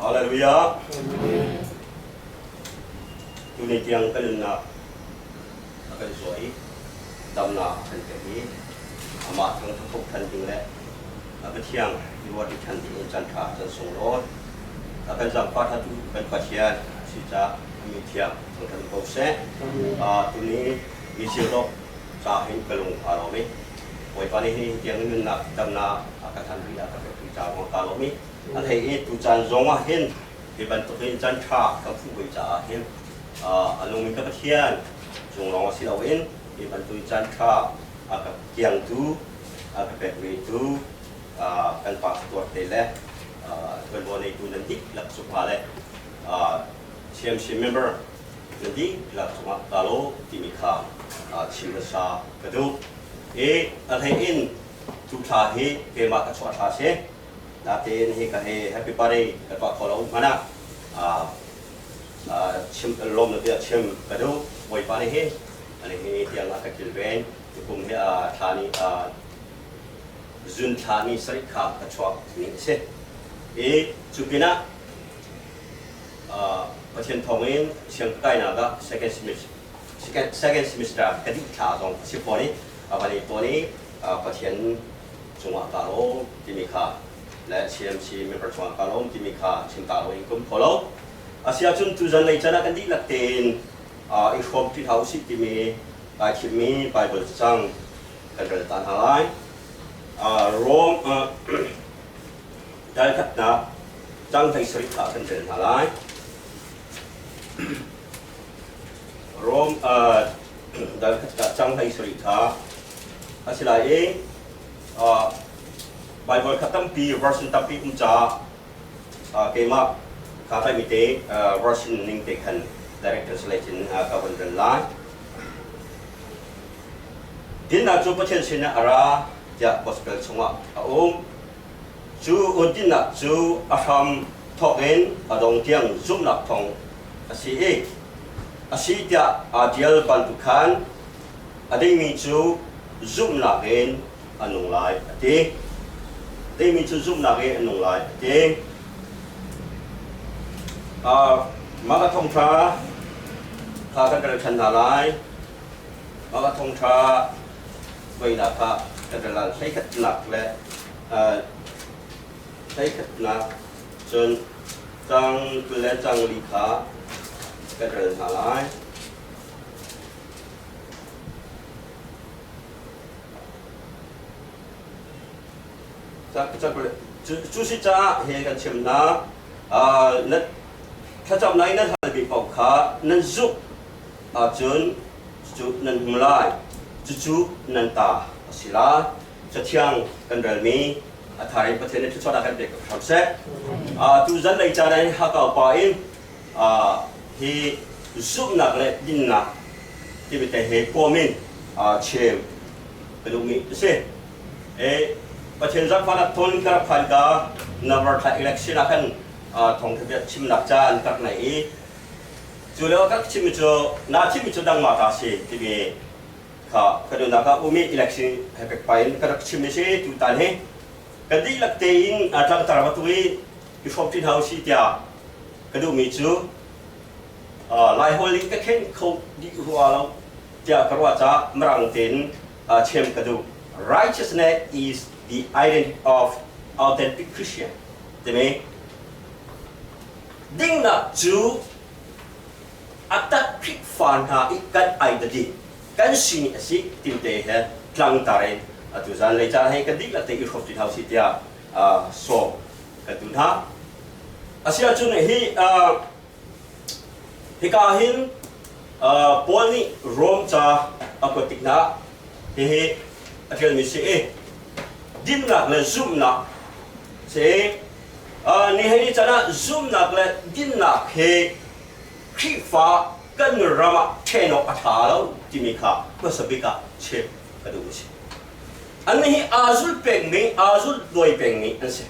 Hallelujah. Tuni tiang kan nunnak a kan zuah i damnak a kan pek i amah thangṭhat ṭhan ding le a Pathian i ruahṭi ṭhan ding in caan ṭha can sunglawi. A kan zaangfah ṭhatu kan Pathian a si caah a min thiang thangṭhat ko seh. Tuni mi sil dawh ca hin ka lung aa lawm i Bawipa nih hi tiang in nunnak damnak a ka than rih a ka pek rih caah kaa lawm i a thei i tucaan zong ah hin hi bantuk in caan ṭha kan fuh ve caah hin a nungmi ka Pathian cung lawng si loin hi bantuk in caan ṭha a ka kiangtu a ka pek vetu kan pastor te le tuanvo neitu nan dihlak cungah le CMC member nan dihlak cungah kaa lawm timi kha chim hmasa ka duh. I a hlei in tu thla hi keimah ka chuah thla si. Natein hi ka he happy birthday ka tuah kho lo hmanh ah chim lawm na bia chim ka duh. Bawipa nih hin ani hi tiang a ka kilven. Tukum hi thla ni zun thla ni sarih kha ka chuak ni a si. I cu pinah Pathian thawngin siang kainak ah second semester second semester ka dih thla zong a si fawn i a van i tawn i Pathian cungah kaa lawm timi kha le CMC member cungah kaa lawm timi kha chim ta lo in kum kho lo. Asiahcun tuzan lei can ah kan dihlak tein i hrawm ṭi hlah usih timi kai thimmi Bible cacang kan rel ta hna lai. Rom dal khatnak cang 17 kha kan rel hna lai. Rom dal khat cang 17 kha a si lai i Bible kha tampi version tampi um caah keimah kaa tlaihmi te version ning te khan direct translate in ka von rel lai. Dinnak cu Pathian sinah a ra tiah gospel chungah a um. Cu dinnak cu a hram thawkin a dong tiang zumhnak thawng a si i a si tiah aa ṭial bantuk khan a dingmi cu zumhnak in a nung lai a ti. Dingmi cu zumhnak in a nung lai a ti. Mah ka thawngṭha kha kan rel ṭhan hna lai. Mah ka thawngṭha voinak ah kan rel lai 11nak le 11nak cun cang 20 le cang li kha kan rel hna lai. Cu si caah hi kan chim hna, thlacamnak in nan halmi paoh kha nan zumh ahcun cucu nan hmu lai. Cucu nan ta a si lai. Cathiang kan relmi a thar in Pathian nih thluachuahnak kan pek ko hram seh. Tu zanlei caan ah hin Hakau pa in hi zumhnak le dinnak timi te he kawm in chim ka duhmi a si. Pathian zaangfahnak thawn ka rak phan ka November thla election ah khan thawngtha bia chimnak ca an rak nei i cu lio ka chimmi cu na chimmi cu dangmah ta si timi kha ka duhnak ah umi election he pek pa in ka rak chimmi si tutan hi kan dihlak tein tlangtar va tu i i hrawm ṭi hna usih tiah ka duhmi cu Laiholh in ka khenh kho dih rua lo tiah ka ruah caah Mirang tein chim ka duh. Righteousness is the identity of authentic Christian timi dingnak cu a tak Khrihfa hna i kan identity kan sining a si timte he tlangtar in atu zan lei caan hei kan dihlak te i hrawm ṭi hna usih tiah sawm kan duh hna. Asiahcun hi hika hin Paul nih Rom ca a kuat tik hna hihi a ṭialmi si i dinnak le zumhnak si ni hei can ah zumhnak le dinnak hi Khrihfa kan ram ah ṭhen awk a ṭha lo timi kha hmasa bik ah chim ka duh a si. Annih hi aa zul pengmi, aa zul dawi pengmi an si.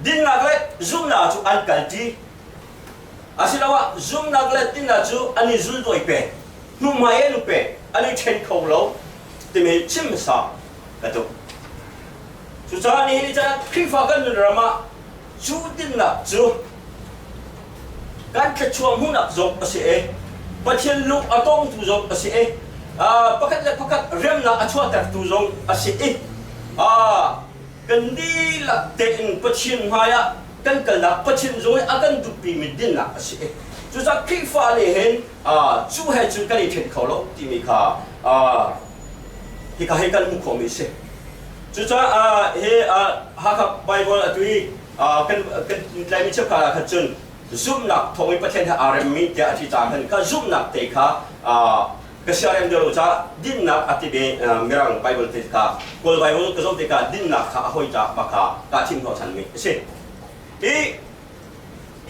Dinnak le zumhnak cu an kalṭi. Asiloah zumhnak le dinnak cu an i zuldawi peng. Hnuhmai an i peng, an i ṭhen kho lo timi chim hmasa ka duh. Cucaah nihin ni caan Khrihfa kan nun ram ah cu dinnak cu Kan thluachuah hmuhnak zong a si i Pathian lung a tongtu zong a si i pakhat le pakhat remnak a chuahtertu zong a si i kan dihlak tein Pathian hmaiah kan kalnak Pathian zung i a kan duhpimi dinnak a si i cucaah Khrihfa nih hin cu he cun kan i ṭhen kho lo timi kha hika hi kan hmuh khawhmi a si. Cucaah hi Hakha Bible atu i kan kan tlaimi cheukhat ah khan cun zumhnak thawng in Pathian he aa remmi tiah a ti caah khan ka zumhnak te kha ka siarem deuh lo caah dinnak a ti ve. Mirang Bible te kha, Kawl Bible ka zoh tikah dinnak kha a hoi caah mah kha kaa thim hnawhchanmi a si. Hi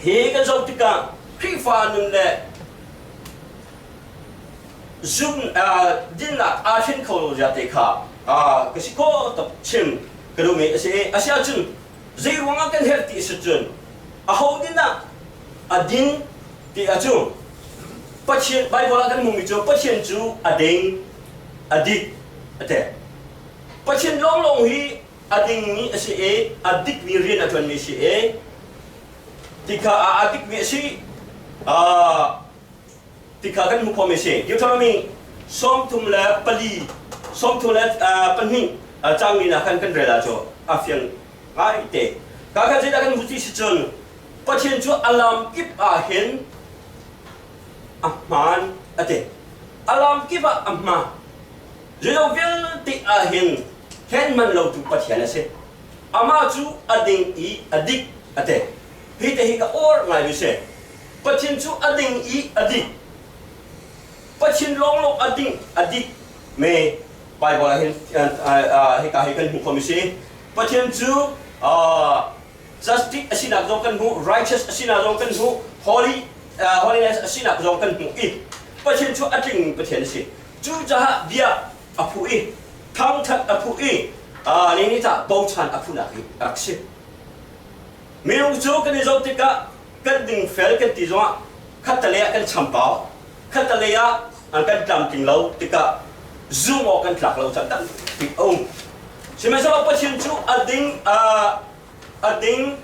hi kan zoh tikah Khrihfa nun le zum dinnak aa then kho lo zia te kha ka si kho tuk chim ka duhmi a si. A si ahcun zei ruangah kan herh ti si cun aho din ah a ding ti ahcun Pathian, Bible ah kan hmuhmi cu Pathian cu a ding, a dik a ti. Pathian lawnglawng hi a dingmi a si i a dikmi rian a ṭuanmi a si i tikha a dikmi a si tikha kan hmuh khawhmi a si. Deuteronomy 34, 32 cangmi na khan kan rel ah cu a fiang ngai te. Ka kha zeidah kan hmuh ti si cun Pathian cu a lam kip ah hin a hmaan a ti. A lam kip ah a hmaan. Zeizong vialte ah hin hlen man lo tu Pathian a si. Amah cu a ding i a dik a ti. Hi te hi ka or ngai mi si. Pathian cu a ding i a dik. Pathian lawnglawng a ding a dik me Bible ah hin hika hi kan hmuh khomi si. Pathian cu justice a sinak zong kan hmuh, righteous a sinak zong kan hmuh, holy holiness a sinak zong kan hmuh i Pathian cu a tling Pathian a si. Cucaah bia a phu i thangthat a phu i ni ni tah bochan a phunak hi a rak si. Minung cu kan i zoh tikah kan dingfel kan ti zongah khattelei ah kan chambau, khattelei ah kan tlamtling lo tikah zum awk kan tlak lo caan tampi a um. Sihmanhsehlaw Pathian cu a ding a ding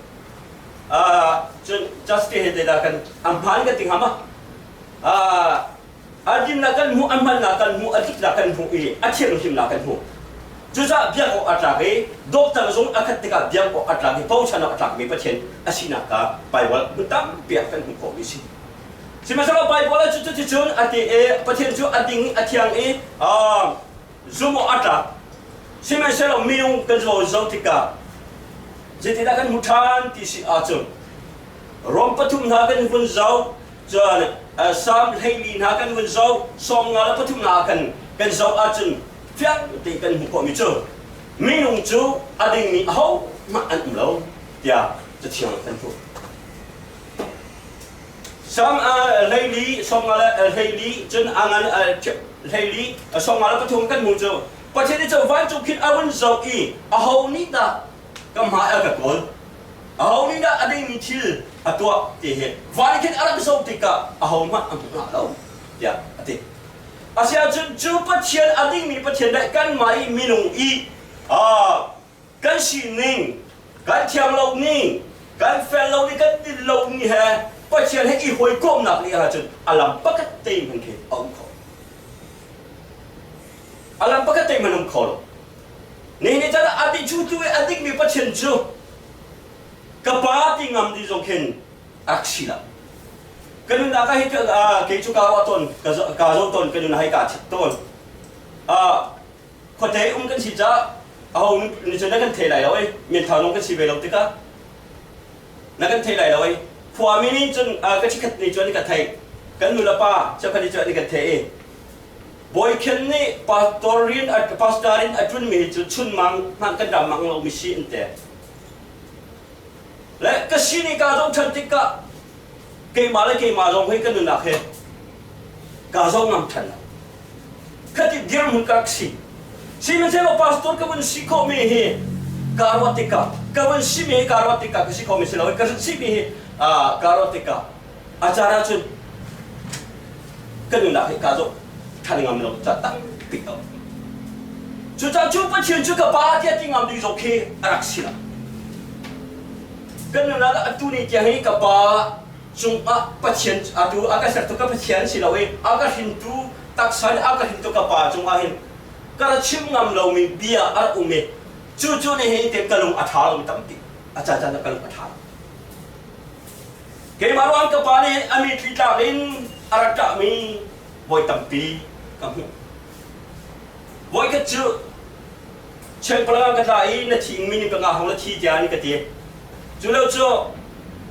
cun justice he dah kan a hmaan kan ti hnga ma? A dinnak kan hmuh, a hmannak kan hmuh, a diknak kan hmuh i a thianghlimnak kan hmuh. Cucaah biak awk a tlak i doctor zong a khat tikah biak awk a tlak i bochan awk a tlakmi Pathian a sinak kha Baibal hmun tampi ah kan hmuh khawhmi a si. Sihmanhsehlaw Baibal ah cuticun a ti i Pathian cu a ding, a thiang i zum awk a tlak. Sihmanhsehlaw minung kan zaw zoh tikah zeitindah kan hmuh ṭhan ti si ahcun Rom pathum hna kan vun zoh. Cun Salm 14 hna kan vun zoh, 53 hna kan kan zoh ahcun fiang tein kan hmuh khawhmi cu minung cu a dingmi ahohmanh an um lo tiah Cathiang ah kan hmuh. Salm 14, 54 cun angan 14, 53 kan hmuh cu Pathian nih cu vancung khin a vun zoh i aho nih dah ka hmai a ka kawl? Aho nih dah a dingmi thil a tuah ti hi van khin a rak zoh tikah ahohmanh a hmu hna lo tiah a ti. Asiahcun cu Pathian, a dingmi Pathian le kanmah i minung i kan sining, kan thiang lo ning, kan fel lo ning, kan din lo ning he Pathian he i hawikomhnak nih ahcun a lam pakhat te hmanh khi a um kho. A lam pakhat te hmanh um kho lo. Nihin ni caan ah a ti cu tu i a dikmi Pathian cu ka pa ti ngam ti zong khin a rak si lo. Ka nunnak ah hi kei cu ka ruah tawn, ka zo tawn, ka nun ah hi kaa chit tawn. Khuate um kan si caah aho nih cun na kan thei lai lo ei, mienthau nung kan si ve lo tikah na kan thei lai lo ei. Khuami nih cun ka chikhat nih cun an ka theih, kan nu le pa cheukhat nih cun an kan theih i Bawi Khen nih pastor rian pastor in a ṭunmi hi cu chunmang hmanh kan ram mang lomi si an ti. Le ka sining kaa zoh ṭhan tikah keimah le keimah zong hi ka nunnak hi kaa zoh ngam ṭhan lo. Khati dirhmun ka rak si. Sihmanhsehlaw pastor ka vun si khawhmi hi kaa ruah tikah, ka vun simi hi kaa ruah tikah ka si khomi si lo, ka simi hi kaa ruah tikah a caan ahcun ka nunnak hi kaa zoh ṭhan ngam lo ca tampi ko. Cucaah cu Pathian cu ka pa tiah ti ngam ding zong khi a rak si lo. Kan nunnak ah atu ni tiang hi ka pa cungah Pathian atu a ka sertu ka Pathian si lo i a ka hrintu taksa nih a ka hrintu ka pa cungah hin ka ra chim ngam lomi bia a rak um i cu cu nih hin te ka lung a ṭha lomi tampi a caan caan ah ka lung a ṭha lo. Keimah ruang ka pa nih a mitthli tlak in a rak ṭahmi voi tampi ka hmuh. Voikhat cu chengpalang ka tla i na thi mi nih ka nga hong la thi tiah an ka ti. Cu lo cu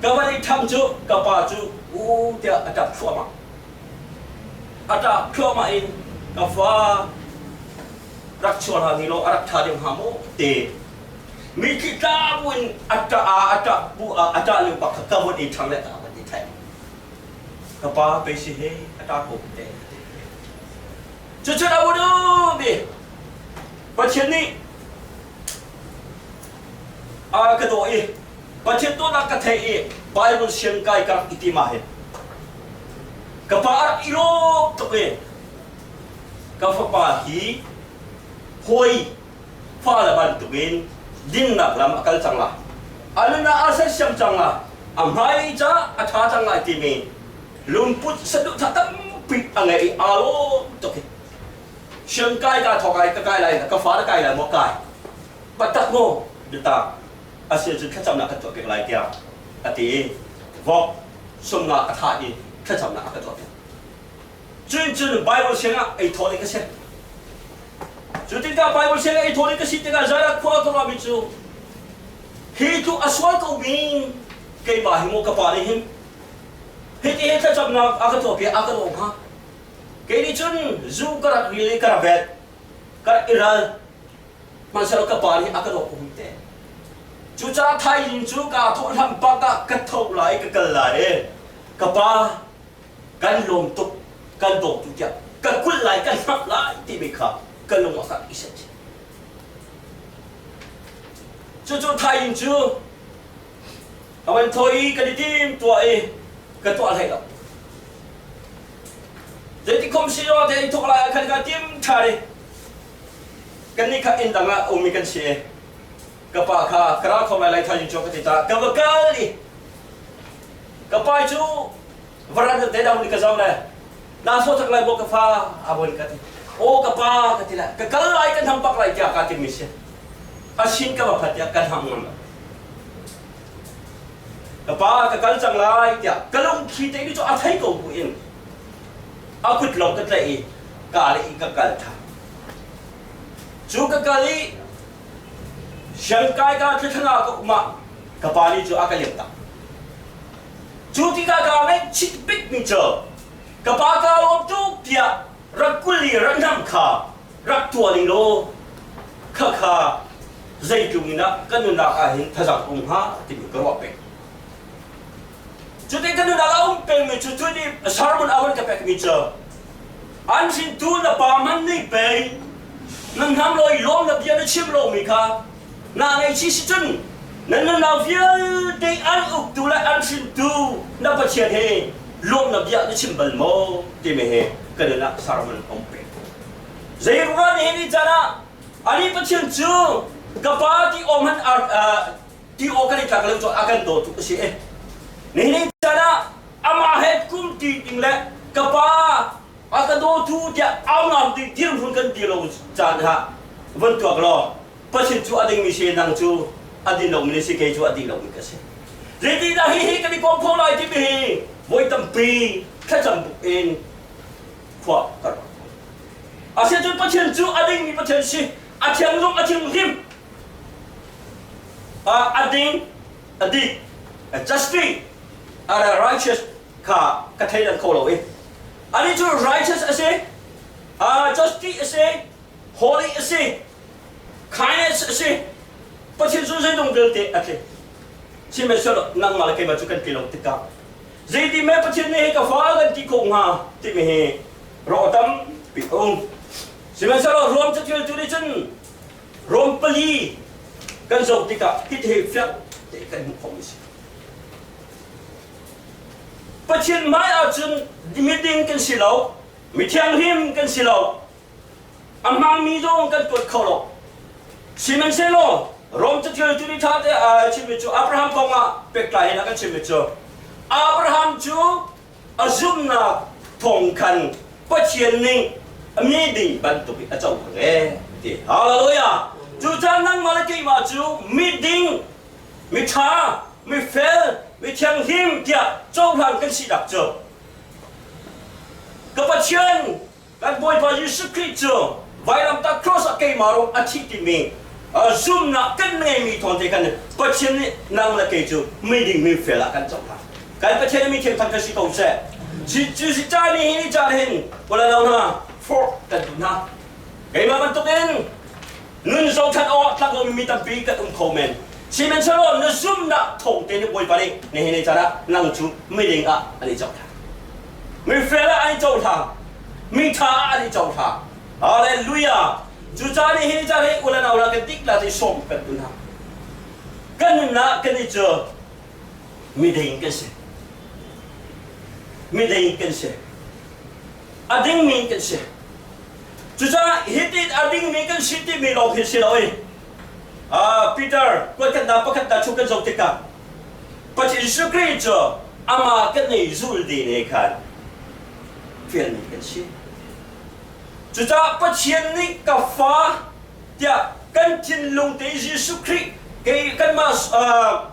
ka van i ṭham cu ka pa cu u tiah a ṭap thluahmah. A ṭap thluahmah in ka fa rak chuah hlah ni law a rak ṭha deuh hnga maw te. Mitthli tla bu in a ṭah a ṭah bu a ṭah lio bak kha ka von i ṭhang le ka van i theih. Ka pa pei si he a ṭah ko te. Cucun a vun i Pathian nih a ka daw i Pathian dawtnak ka theih i Bible siang kai ka rak i tim ah hin ka pa a rak i lawm tuk i ka fapa hi hawi fale bantukin dinnak lam a kal cang la a nun ah aa sersiam cang la a hmai ca a ṭha cang lai timi lungput saduhthah tampi a ngei i aa lawm tuk i siangkai ka thawk ai ka kai lai ka fa na kai lai maw kai patak maw biatak a si ahcun thlacamnak kan tuah piak lai tiah a ti i vok sumnga a thah i thlacamnak a ka tuah piak. Cun cun Bible siang ah ei thaw ding ka si. Cu tikah Bible siang ah ei thaw ding ka si tikah zan ah khua ka ruahmi cu hi tluk a sual ko mi keimah hi maw ka pa nih hin hiti hi thlacamnak a ka tuahpiak a ka lawm hnga. Kei nih cun zu ka rak ril i ka rak vet, ka rak i ral. Hmanhsehlaw ka pa nih a ka dawt ko te. Cucaah thaizing cu kaa thawh hlam pak ah ka tho lai ka kal lai i ka pa kan lawm tuk kan dawt tu tiah ka kulh lai ka hnap lai timi kha ka lung ah ka i set. Cucu thaizing cu a van thaw i kan i tim tuah i ka tuah hlei lo. Zeiti khom si te in thawk lai ah khan ka tim ṭha i kannih kha inn dang ah ummi kan si i ka pa kha ka ral kho lai lai thaizing cu ka ti ta ka va kal i ka pa cu varan te dang ni ka zau le na so thak lai bo ka fa a bon ka ti o ka pa ka ti la ka kal lai kan ham pak lai tiah ka ti mi si a sin ka va phat tiah kan ham ngam ka pa ka kal cang lai tiah ka lungthli te ni cu a thei ko bu in a kut lawng ka tlaih i ka le i ka kal ṭhan. Cu ka kal i siangkai ka thlithla ka um ah ka pa nih cu a ka liam tak. Cu tikah kaa ngaihchih bikmi cu ka pa kaa lawm tuk tiah rak kul i rak hnam kha rak tuah ning law khakha zeitluk in ah ka nunnak ah hin thazang um hnga timi ka ruah peng. Cutin ka nunnak a um pengmi cu cu nih sermon a van ka pekmi cu an hrintu na pa man nih pei nan hnam lo i lawm na bia na chim lomi kha na ngaihchih si cun nan nunnak vialte an uktu le an hrintu na Pathian he lawm na bia na chim bal maw timi he ka nunah sermon a um peng. Zei ruangah nihin ni caan ah ani Pathian cu ka pa ti awm han ti aw kan i tlak lo cu a kan daw tuk a si e. Nihin caan ah amah he kum ti ding le ka pa a ka dawtu tiah au ngam ding dirhmun kan ti lo caan ha van tuak law Pathian cu a dingmi si nang cu a din lomi si kei cu a ding lomi ka si. Zeitindah hi hi kan i kom kho lai timi hi voi tampi thlacam buk in khua ka ruat. Asinain Pathian cu a dingmi Pathian si, a thiang zong a thianghlim. A ding, a dik, a justice, a righteous kha ka theidan kho lo i ani cu righteous a si, justice a si, holy a si, kindness a si. Pathian cu zeidong vialte a tling. Sihmanhsehlaw nangmah le keimah cu kan ti lo tikah zeiti me Pathian nih hi ka fa kan ti khawh hnga timi hi rawh tampi a um. Sihmanhsehlaw Rom caṭialtu nih cun Rom pali kan zoh tikah hitihin fiang tein kan hmuh khawhmi a si. Pathian hmai ahcun miding kan si lo, mithianghlim kan si lo, a hmangmi zong kan tuat kho lo. Sihmanhsehlaw Rom caṭialtu nih ṭha te a chimmi cu Abraham kong ah pektlai in a kan chimmi cu. Abraham cu a zumhnak thawng khan Pathian nih mi ding bantuk in a cohlang ee ti. Hallelujah! Cucaah nangmah le keimah cu miding, miṭha, mifel, mithianghlim tiah cohlan kan sinak cu ka Pathian kan Bawipa Jesuh Khrih cu vailamtah cross ah keimah ruang a thi timi zumnak kan ngeimi thawng te kan Pathian nih nang le kei cu miding mifel ah kan cohlan. Kan Pathian mi thiam kan si ko seh. Cu si ca ni hi ni caan hin kula lo hna forh kan duh hna. Keimah bantukin nun zohṭhat awk tlak lomi mi tampi kan um kho men. Sihmanhsehlaw na zumhnak thawng te nih Bawipa nih nihin ni caan ah nang cu miding ah an i cohlan. Mifel ah an i cohlang. Mi ṭha ah an i cohlang. Hallelujah! Cucaah nihin ni caan hi u le nau la kan dik la ti sawm kan duh hna. Kan nunnak kan i cu miding kan si. Miding kan si. A dingmi kan si. Cucaah hitin a dingmi kan si timi lawng hi si lo i Peter kuatkhatnak pakhat hna chung kan zoh tikah Pathian Jesuh Khrih cu amah kan i zul ding he khan fialmi kan si. Cucaah Pathian nih ka fa tiah kan thinlung te Jesuh Khrih kei kanmah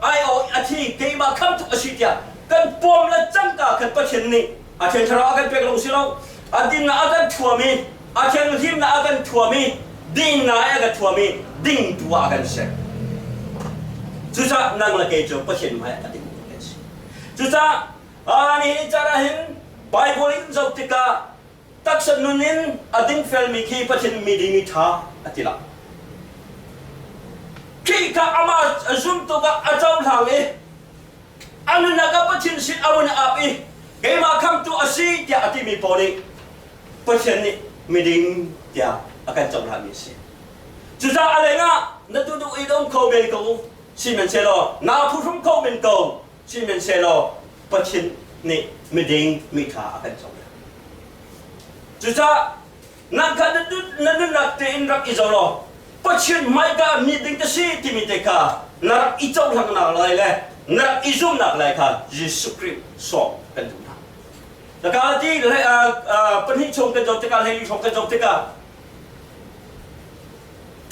aiawh a thi keimah khamtu a si tiah kan pawm le cangka khan Pathian nih a Thiang Thlarau a kan pek lo si lo a dinnak a kan thuam i a thianghlimnak a kan thuam i dinnak a kan thuam i dingtu ah a kan ser. Cucaah nang le kei cu Pathian hmai a ding kan si. Cucaah nihin caan ah hin Bible in zoh tikah taksa nun in a dingfelmi khi Pathian mi ding mi ṭha a ti lo. Khrih kha amah zumtu ah a cohlang i a nunnak ah Pathian sin a vun ap i keimah khamtu a si tiah a timi pawl nih Pathian nih miding tiah a kan cohlanmi a si. Cucaah a lengah na duhduh in um kho men ko sihmanhsehlaw naa phuhrum kho men ko sihmanhsehlaw Pathian nih miding miṭha a kan cohlan. Cucaah nang kha na nunnak tein rak i zoh law Pathian hmaika mi ding ka si timi te kha na rak i cohlangnak lai le na rak i zumnak lai kha Jesuh Khrih sawm kan duh hna. Taka ti pahnih chung kan zoh tikah hlei hrawng kan zoh tikah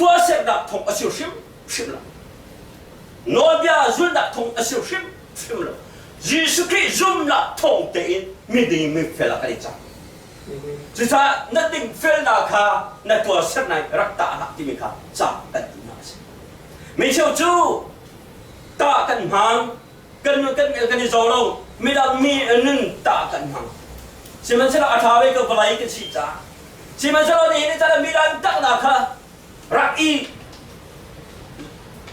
tuahsernak thong a si hrim hrim lo. Nawlbia zulhnak thong a si hrim hrim lo. Jesuh Khrih zumnak thong tein miding mifel ah kan i cang. Cucaah na dingfelnak kha na tuahsernak rak tah hlah timi kha ca kan duhnak a si. Micheu cu tah kan hmang, kan kan kan i zaw lo, midang mi nun tah kan hmang. Sihmanhsehlaw a ṭha ve ko vawlei kan si caah. Sihmanhsehlaw nihin ni caan midang tahnak kha rak i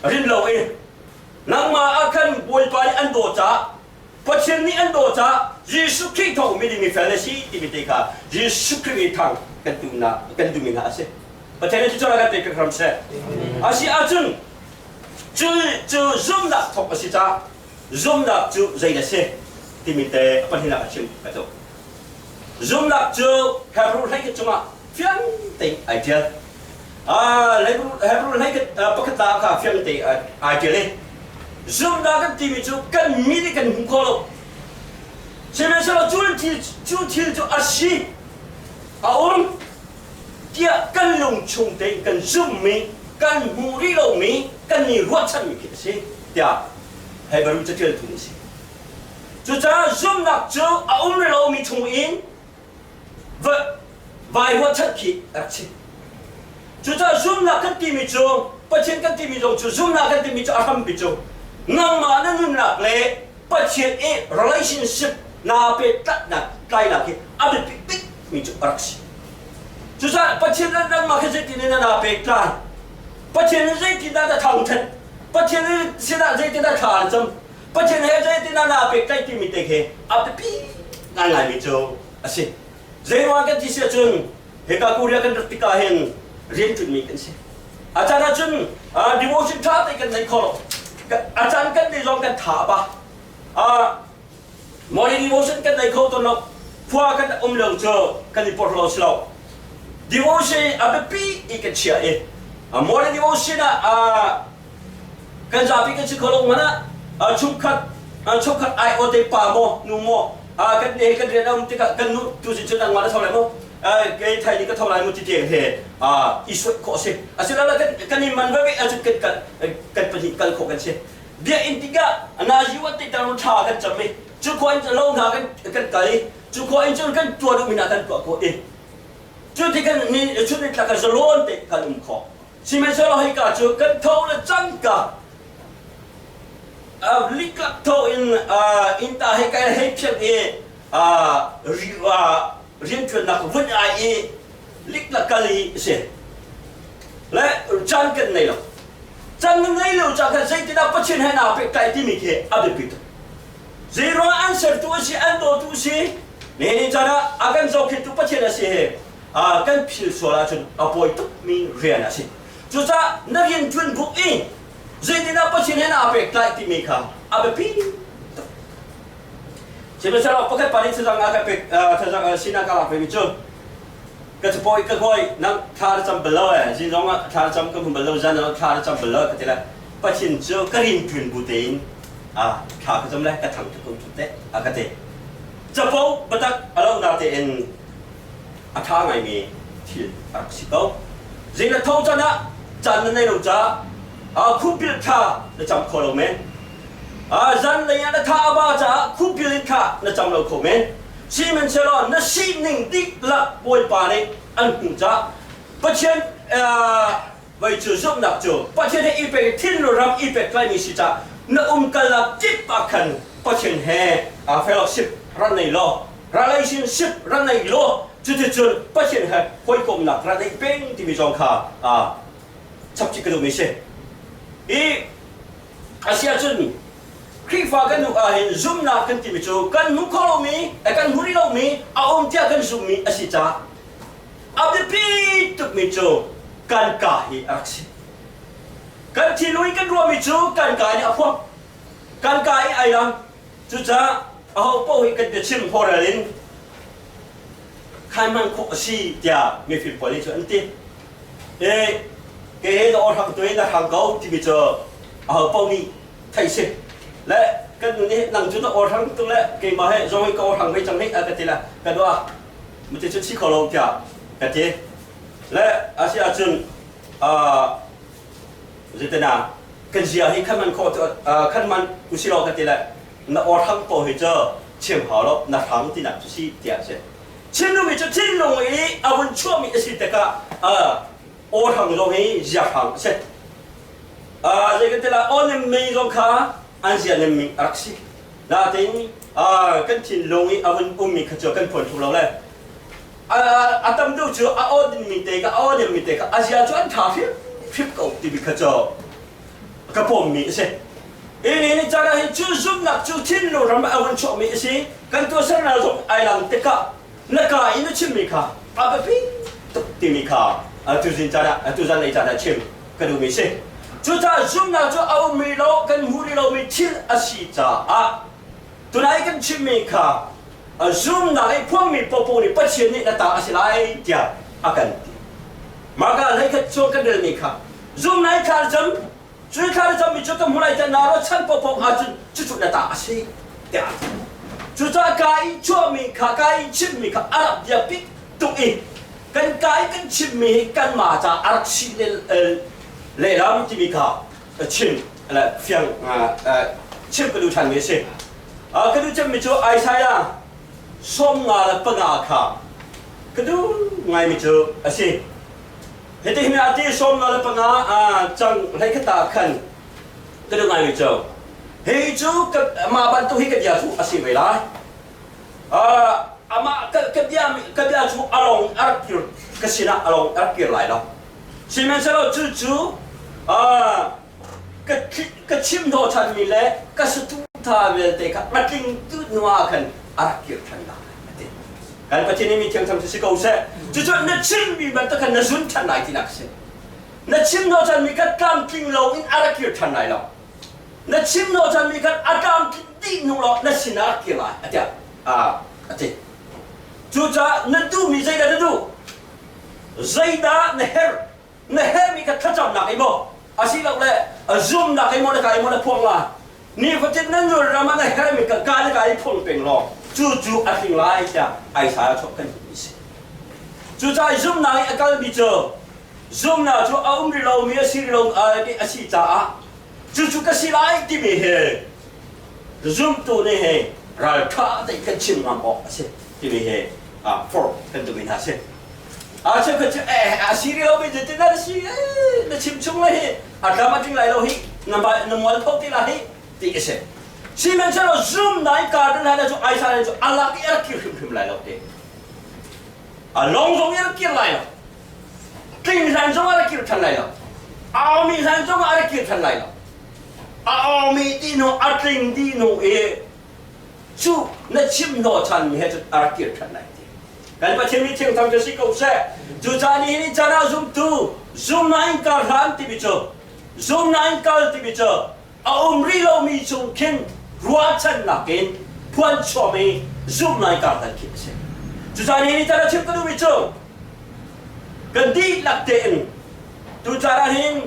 rin lo i nangmah ah khan Bawipa nih an daw caah Pathian nih an daw caah Jesuh Khrih thawng mi ding mifel na si timi te kha Jesuh Khrih i thang kan duhnak kan duhmi hna a si. Pathian nih cucu kan pek hram seh. A si ahcun cu cu zumnak thawk a si caah zumnak cu zei a si timi te a pahnihnak a chim ka duh. Zumnak cu Hebrew hlei cungah fiang tein ai ṭial. Hebrew hlei pakhat ta kha fiang te ai ṭial i zumnak kan timi cu kan mi nih kan hmu kho lo. Sihmanhsehlaw cu thil cu a si a um tiah kan lung chung tein kan zummi kan hmuh rih lomi kan i ruahchanmi khi a si tiah Hebrew caṭialtu nih a si. Cucaah zumnak cu a um rih lomi chung in vai ruahchan khi a rak si. Cucaah zumnak kan timi cu Pathian kan timi zong cu zumnak kan timi cu a hrampi cu nangmah na nunnak le Pathian i relationship naa pehtlatnak tlainak hi a biapi bikmi cu a rak si. Cucaah Pathian le nangmah khi zeitin in na pehtlai? Pathian in zeitindah na thangṭhat? Pathian in sinah zeitindah thla na cam? Pathian he zeitindah naa pehtlaih timi te khi a biapi ngaingaimi cu a si. Zeiruang kan ti si ahcun hika Korea kan rat tikah hin rian ṭunmi kan si. A caan ahcun devotion ṭha te kan nei kho lo. A caan kan nei zong kan tha a ba. Morning devotion kan nei kho tawn lo. Khua kan um lo cu kan i porhlaw si lo. Devotion a biapi i kan chia i morning devotion ah kan zapi kan si kho lo hmanh ah chungkhat Chungkhat ai aw te pa maw nu maw kan ne kan rian a um tikah kan nu tu sin cun nangmah na tho lai maw, kei thai ni ka tho lai mu ti tiang he i suat khawh a si. Asilole kan i man veve ahcun kan kal, kan pahnih kal khawh kan si. Biakinn tikah nazi wat te tar tha kan cam i cu khua in lo hna kan kal i cu khua in cun kan tuah duhmi hna kan tuah khawh i cu ti kan ni chun ni tlak kan zalon te kan um khawh. Sihmanhsehlaw hika cu kan tho le cangka liklak tho in innta he kai hei phiat i rianṭuannak vun ai i liklak kal i a si le caan kan nei lo. Caan na ngei lo caah khan zeitindah Pathian he naa pehtlaih timi khi a biapi tuk. Zeiruang an sertu a si, an dawtu a si, nihin caan ah a kan zohkhenhtu Pathian a si hi kan phil sual ahcun a pawi tukmi rian a si. Cucaah na rian ṭuan buk i zeitindah Pathian he naa pehtlaih timi kha a biapi tuk. Sihmanhsehlaw pakhat pa nih thazaang a ka pek, thazaang sinah ka lak vemi cu ka capawi ka kawi nang thla na cam bal lo eh, zing zong ah thla na cam ka hmu bal lo, zan ah thla na cam bal lo ka ti le Pathian cu ka rin ṭuan bu tein thla ka cam le ka thang tuk ko cu teh a ka ti. Capo biatak a lo na tein a ṭha ngaimi thil a rak si ko. Zei na tho can ah caan na nei lo ca khupbil thla na cam kho lo men. Zanlei ah na tha a ba caah khupbil in thla na cam lo kho men. Sihmanhsehlaw na sining dihlak Bawipa nih an hmuh caah Pathian vai cu zumhnak cu Pathian he i pek thinlung ram i pek tlaimi si caah na umkalnak kip ah khan Pathian he fellowship rak nei law, relationship rak nei law, cuticun Pathian he hawikomnak rak neih peng timi zong kha chapchih ka duhmi si. I a si ahcun Khrihfa kan hnu ahhin zumhnak kan timi cu kan hmu kho lomi, kan hmu rih lomi, a um tiah kan zumhmi a si caah a biapi tukmi cu kan ka hi a rak si. Kan thinlung in kan ruahmi cu kan ka nih a phuak. Kan ka i ai lang. Cucaah aho paoh hi kan biachim horel in khai hman khawh a si tiah mifim pawl nih cun an ti. E, ke he na aw hrang tu in na hrang ko timi cu aho paoh nih theih si. Le kan nu nih nang cu na aw hrang tuk le keimah he zong hi ka aw hrang ve cang hih a ka ti le ka dua mati cu si kho lo tiah ka ti. Le a si ahcun zeitinah kan zia hi khan man khawh khan man usi law ka ti le na aw hrang ko hi cu chim hau lo, na hrang tinak cu si tiah si. Chinlung i cu thinlung i a vun chuahmi a si tikah aw hrang zong hi zia hrang a si. Zei kan ti la, aw nem mi zong kha an zia nem mi a rak si. Natin kan thinlung i a vun ummi kha cu kan phuan thlu lo le a tam deuh cu a aw mi te ka aw nem mi te kha a zia cu an tha hrim hrim ko timi kha cu ka pawmmi a si. Ini ni caan ah hin cu zumhnak cu thinlung ram a vun chuahmi a si. Kan tuahsernak zong ai lang tikah na ka in na chimmi kha a biapi tuk timi kha tuzing caan ah tuzan lei caan ah chim ka duhmi a si. Cucaah zumhnak cu a um rih lo, kan hmu rih lomi thil a si caah tunai kan chimmi kha zumnak i phuangmi popo nih Pathian nih na ta a si lai tiah a kan ti. Mah ka hleikhat chung kan relmi kha zumnak i thla cam, cu thla na cammi cu ka hmu lai tiah naa ruahchan paohpaoh ahcun cucu na ta a si tiah. Cucaah ka i chuahmi kha, ka i chimmi kha a rak biapi tuk i kan ka i kan chimmi hi kanmah ca a rak si lehlam timi kha chim le fiang chim ka duh ṭhanmi a si. Ka duh cemmi cu Isaiah 55 kha ka duh ngaimi cu a si. Hitihin a ti, 55 cang hleikhat ah khan ka duh ngaimi cu hi cu mah bantuk hi ka bia cu a si ve lai. Amah ka bia cu a long a rak kir, ka sinah a long a rak kir lai lo. Sihmanhsehlaw cucu ka chim hnawhchanmi le ka saduhthah vialte kha a tling tu hnu ah khan a rak kir ṭhan lai a ti. Kan Pathian nih mi thiangtham cu si ko seh. Cucu na chimmi bantuk khan na zun ṭhan lai tinak a si. Na chim hnawhchanmi kha tlamtling loin a rak kir ṭhan lai lo. Na chim hnawhchanmi khan a tlamtlin dih hnu lawng na sin ah a rak kir lai a tiah a ti. Cucaah na duhmi zeidah na duh? Zeidah na herh? Na herhmi kha thlacamnak i maw asilole zumnak i maw na ka i maw na phuang la? Nifatin nan nun ram ah na herhmi ka ka le ka i phung peng law cu cu a tling lai tiah Isaiah chuah kan hmuh si. Cucaah zumhnak i a kalmi cu zumhnak cu a um rih lomi a si rih lo a si caah cucu ka si lai timi hi zumtu nih hi ralṭha tein kan chim ngam awk a si timi hi forh kan duhmi hna a si. A cheukhat cu a si rih lomi zeitin dah na si na chim chung lai hi a tlam a tling lai lo hi na na mual pho ti lai hi ti a si. Sihmanhsehlaw zumnak in kaa hna cu Isaiah cu a lak i a rak kir hrimhrim lai lo ti. A lawng zong i a rak kir lai lo. Tling hlan zong a rak kir ṭhan lai lo. A aumi hlan zong a rak kir ṭhan lai lo. A aumi ti hnu a tling dih hnu i cu na chim hnawhchanmi he cun a rak kir ṭhan lai ti. Kan Pathian mi thiangthang cu si ko seh. Cucaah nihin i caan ah zumtu zumnak in kar hlan timi cu zumnak in kal timi cu a um rih lomi chung khin ruahchannak in phuanchuahmi zumnak in kar hlan khi a si. Cucaah nihin i caan ah chim ka duhmi cu kan dihlak tein tu caan ah hin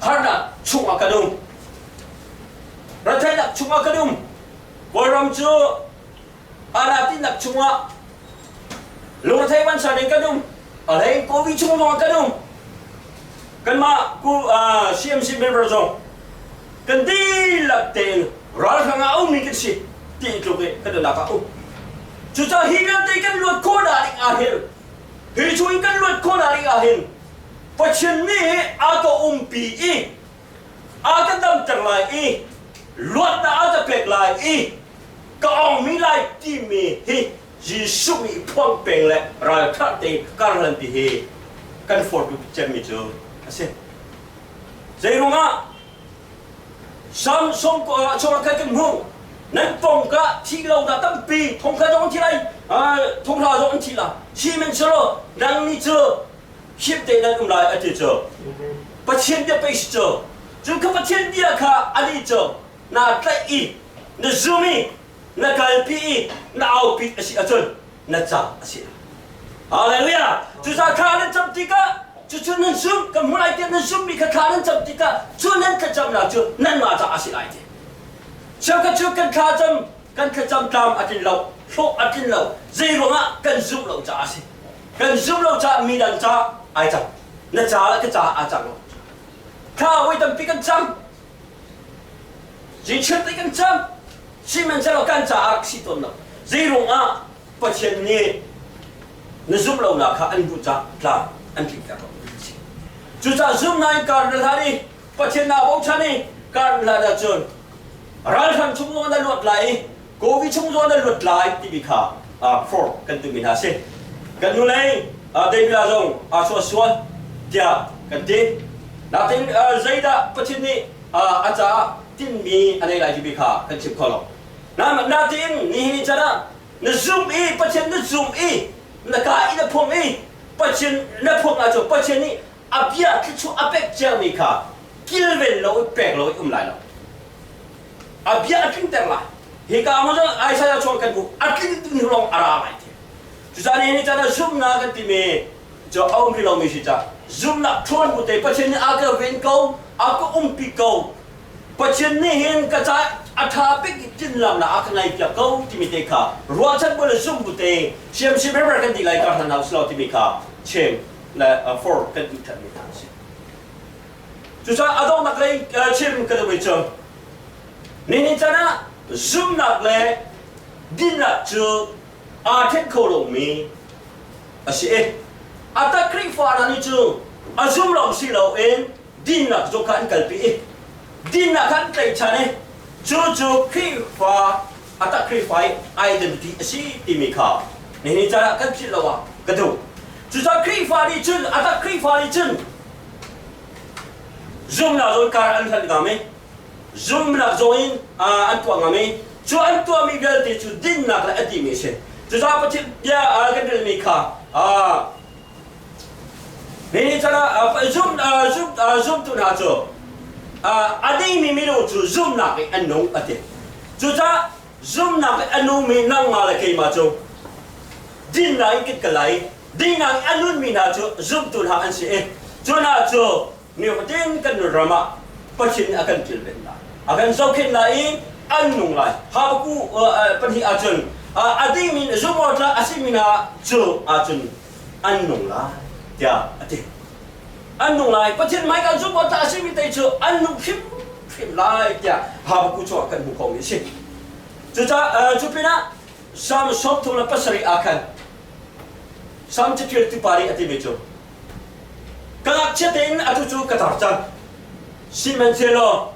harnak chungah kan um. Retheihnak chungah kan um. Kawlram cu aratinak chungah lungrethei vansan in kan um. A hlei Covid chung zongah kan um. Kanmah ku CMC member zong kan dihlak tein ralhrang ah a ummi kan si ti tluk i kan nunnak ah um. Cucaah hi vialte kan luat khawh nak ding ah hin hi chung in kan luat khawh nak ding ah hin Pathian nih a ka umpi i a ka damter lai i luatnak a ka pek lai i ka ongmi lai timi hi Jesuh nih phuang peng le ralṭha te karhlanpi hi kan fortu cemmi cu a si. Zeiruangah Sam som chungah khan kan hmuh nan pong ka thi lo dah tampi thongkha zong an thi lai thonghla zong an thi la sihmanhsehlaw nang nih cu hip te nan um lai a ti cu Pathian bia pei si cu cu kha Pathian bia kha ani cu naa tlaih i na zum i na kalpi i na aupi a si ahcun na ca a si. Hallelujah! Cucaah thla nan cam tikah cucu nan zumh kan hmu lai tiah nan zumhmi kha thla nan cam tikah cu nan thlacamnak cu nanmah ca a si lai ti. Cheukhat cu kan thlacam kan thlacam tlam a tlin lo, hlawh a tlin lo, zei ruangah kan zumh lo caah a si. Kan zumh lo caah mi dang ca ai cang. Na ca le ka ca aa cang lo. Thla voi tampi kan cam. Zeichiat kan cam. Sihmanhsehlaw kan caah rak si tawn lo. Zei ruangah Pathian nih na zumh lonak kha an duh caah tlang an tlinter lo si. Cucaah zumhnak in kar na hlan i Pathian naa bochan i kar na hlan ahcun ralhrang chung zong na luat lai i Covid chung zong na luat lai timi kha form kan timi hna si. Kan hnulei David zong aa chuah sual tiah kan ti. Natin zeidah Pathian nih a caah tinhmi a nei lai timi kha kan chim kho lo. Natin nihin ni chan ah na zumh i Pathian na zumh i na ka i na phung i Pathian na phung ahcun Pathian nih a bia thluachuah a pek ciami kha kilven lo i pek lo i um lai lo. A bia a tlingter lai. Hika hmun cun Isaiah chung kan hmuh a tling ding lawng a ra lai ti. Cucaah nihin ni chan ah zumhnak kan timi cu a um rih lomi si cah zumhnak ṭhawn bu te Pathian nih a ka ven ko, a ka umpi ko. Pathian nih hin ka ca a ṭha bik i tinlamnak a ka ngaihpiak ko timi te kha ruahchan bu le zumh bu te CMC member kan dih lai kar hna hna usih timi kha chim le for kan duh ṭhanmi hna a si. Cucaah a donghnak lei chim ka duhmi cu nihin chan ah zumhnak le dinnak cu aa ṭhen kho lomi a si i a tak Khrihfa hna nih cu a zum lawng si loin dinnak zong kha an kalpi i dinnak kha an tlaihchan i cu cu Khrihfa a tak Khrihfa i identity a si timi kha nihin caan ah kan philh lo ah ka duh. Cucaah Khrihfa nih cun a tak Khrihfa nih cun zumnak zawn kar an hlat ngam i zumnak zong in an tuah ngam i cu an tuahmi vialte cu dinnak le a timi a si. Cucaah Pathian bia kan relmi kha hi chan ah zumtu hna cu a dingmi minung cu zumnak in an nung a ti. Cucaah zumnak in a nungmi nangmah le keimah cu dinnak in kan kal lai. Dinnak in a nunmi hna cu zumtu hna an si i cu hna cu nifatin kan nun ram ah Pathian nih a kan kilven lai, a kan zohkhenh lai i an nung lai. Habakkuk pahnih ahcun a dingmi zumhawktlak a simi hna cu ahcun an nung lai tiah a ti. An nung lai. Pathian hmaika zumhawktlak a simi te cu an nung hrimhrim lai tiah Habakkuk chungah kan hmuh khomi a si. Cucaah cu pinah Salm 37 ah khan Salm caṭialtu pa nih a timi cu ka ngakchia tein atu cu ka tar cang. Sihmanhsehlaw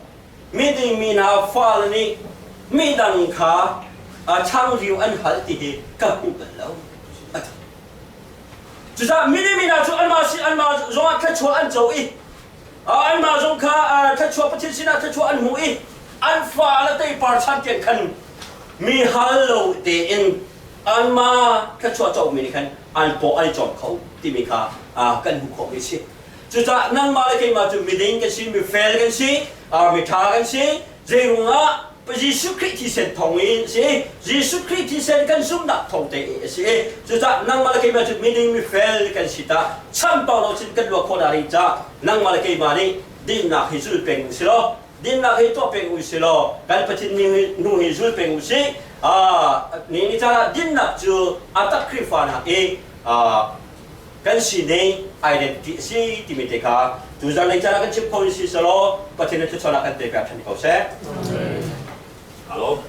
miding mi hna fale nih midang kha changreu an hal ti hi ka hmu bal lo a ti. Cucaah miding mi hna cu anmah si anmah zongah thluachuah an co i anmah zong kha thluachuah Pathian sinah thluachuah an hmu i an fale teipar chan tiang khan mi hal lo tein anmah thluachuah comi nih khan an paw an i cawm kho timi kha kan hmuh khawhmi a si. Cucaah nangmah le keimah cu miding kan si, mifel kan si, miṭha kan si. Zeiruangah Jesuh Khrih thisen thawng in a si. Jesuh Khrih thisen kan zumhnak thawng te in a si. Cucaah nangmah le keimah cu miding mifel kan si ta. Chambau lo cun kan luat khawh dah rih ca nangmah le keimah nih dinnak hi zul peng u si law dinnak hi tuah peng u si law kan Pathian nu hi zul peng u si. Ni ni caan ah dinnak cu a tak Khrihfa hna i kan sining identity a si timi te kha tuzan lei caan ah kan chim kho si selaw Pathian na thuchuan ah kan te piak than ko seh. Hello.